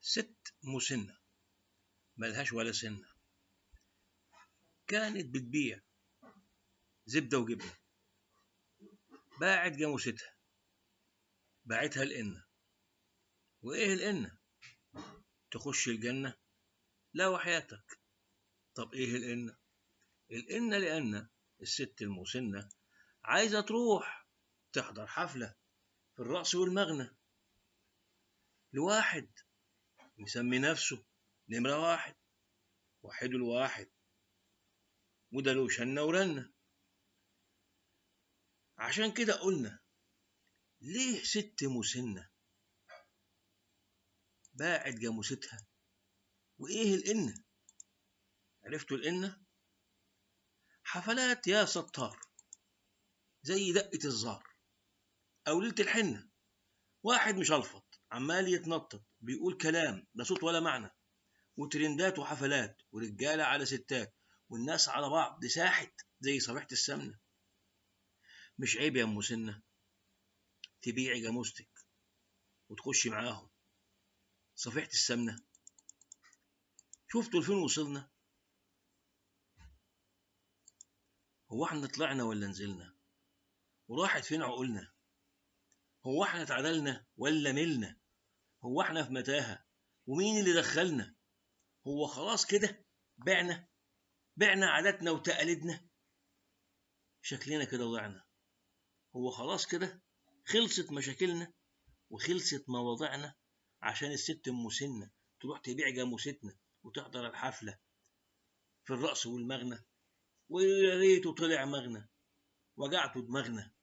ست مسنة ملهاش ولا سنة، كانت بتبيع زبدة وجبنة، باعت جاموستها، باعتها القنة. وإيه القنة؟ تخش الجنة؟ لا وحياتك. طب إيه القنة؟ القنة لأن الست المسنة عايزة تروح تحضر حفلة في الرقص والمغنى لواحد مسمي نفسه نمرة واحد، وحده الواحد، وده له شنة ورنة. عشان كده قلنا ليه ست مسنة باعت جاموستها؟ وإيه القنة؟ عرفتوا القنة؟ حفلات يا ستار زي دقة الزار أو ليلة الحنة، واحد مش ألفط عمال يتنطط بيقول كلام لا صوت ولا معنى، وترندات وحفلات ورجالة على ستات والناس على بعض ساحت زي صبيحة السمنة. مش عيب يا أم سنة تبيعي جاموستك وتخشي معاهم صفيحة السمنة؟ شفتوا لفين وصلنا؟ هو احنا طلعنا ولا نزلنا؟ وراحت فين عقولنا؟ هو احنا اتعدلنا ولا ملنا؟ هو احنا في متاهة ومين اللي دخلنا؟ هو خلاص كده بعنا عاداتنا وتقاليدنا، شكلنا كده ضعنا. هو خلاص كده خلصت مشاكلنا وخلصت مواضيعنا عشان الست ام سنة تروح تبيع جاموستنا وتحضر الحفلة في الرقص والمغنى، ويا ريته طلع مغنى وجعته دماغنا.